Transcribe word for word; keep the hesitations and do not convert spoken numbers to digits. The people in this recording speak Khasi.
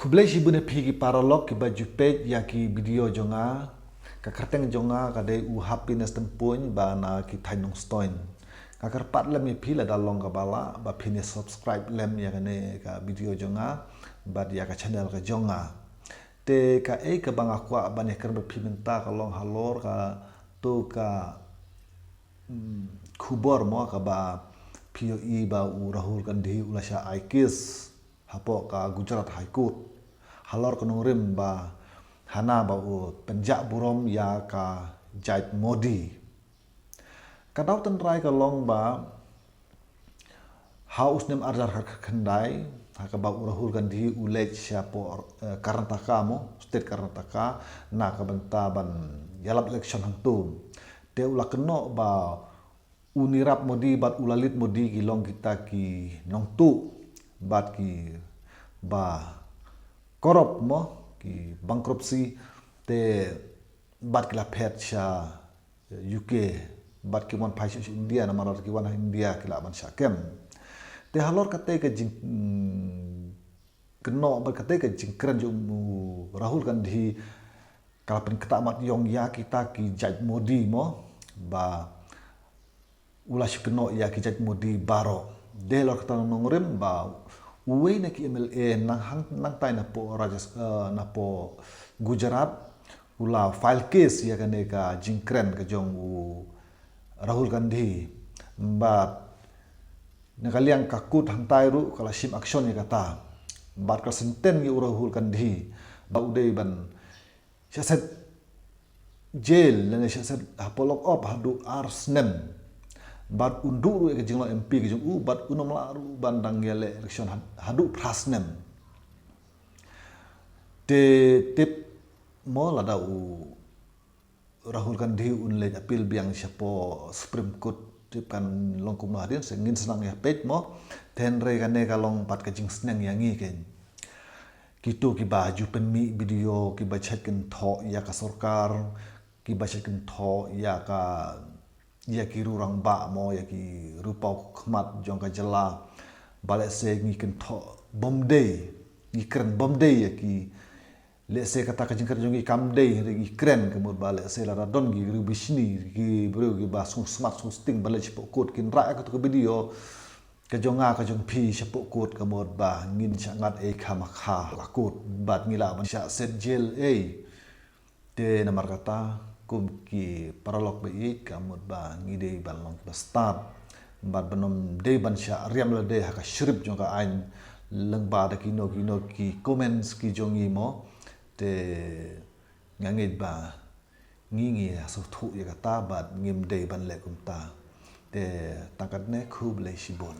Khublei shibun ïa phi ki paralok kiba ju peit ïa ki video jong nga. Ka kyrteng jong nga ka dei u Happiness Tympuin ba na ki thaiñ Nongstoiñ. Nga kyrpad lem ïa phi lada long kaba lah ba phin ïa subscribe lem ïa kane ka video jong nga bad ïa ka channel ka jong nga. Te kaei kaba nga kwah ban ïa kren bad phi mynta ka long halor kato ka, mm, khubor mo kaba phi ïohi ba u Rahul Gandhi u la shah ai case hapoh ka Gujarat High Court halor ka nongrim ba hana ba u pynjah burom ïa ka jait Modi. Ka daw tynrai ka long ba ha u snem arhajar khatkhyndai ha kaba u Rahul Gandhi u leit shapoh, eh, Karnataka mo, state Karnataka, na ka bynta ban ïalap election hangto. Te u la kynnoh ba u Nirav Modi bad u Lalit Modi ki long kita ki nongtuh bad kiba corrupt mo, ki bankruptcy, te bad ki la phet sha U K bad ki wan phai sha India, namar ki wan ha India ki lah ban shah kem. Te halor kata ka jing, mm, kynnoh bad kata ka jingkren jong u Rahul Gandhi ka la pynkynthoh mat ïong ïa kita ki jait Modi mo, ba u la shu kynnoh ïa ki jait Modi baroh. Dei halor kata nongrim ba uwei na ki M L A nang hang, nangtai napoh Rajas-, eh, napoh Gujarat u la file case ïa kane ka jingkren ka jong u Rahul Gandhi. Bad na ka liang ka court hangtai ruh ka la shim action ïa kata. Bad ka la sentence ïa u Rahul Gandhi ba u dei ban shah set jail lane shah set hapoh lock up haduh ar snem. Bad un duh ruh ïa ka jinglong M P ka jong u bad un ym lah ruh ban dang ïaleh election had-, haduh phra snem. Te tip mo lada u Rahul Gandhi un leit appeal biang shapoh Supreme Court tip kan long kumno hadien, sa ngin sa nang ïa peit mo. Te hynrei kane ka long pat ka jingsneng ïa ngi keiñ. Kito kiba ju pynmih video, kiba shait kynthoh ïa ka sorkar, kiba shait kynthoh ïa ka, ïa ki riew rangbah mo, ïa ki riew paw khmat jong ka jylla. Ba lehse ngi kynthoh bym dei, ngi kren bym dei ïa ki, lehse kata ka jingkren jong ngi kam dei, hynrei ngi kren ka mut ba lehse lada don ki riew bishni, ki briew kiba sngewsmat sngewsting ban leit shapoh court kin rah ïa kato ka video ka jong nga ka jong phi shapoh court ka mut ba ngin shah ngat ei kha ma kha la court bad ngi lah ban shah set jail ei. Te namar kata kum ki paralok ba ïeit ka mut ba ngi dei ban long kiba stad bad ban ym dei ban shah riam lade ha ka shrip jong ka aiñ lyngba da kino kino ki comments ki jong ngi mo. Te nga ngeit ba ngi ngi ïa sngewthuh ïa kata bad ngim dei ban leh kumta. Te tang katne, khublei shibun.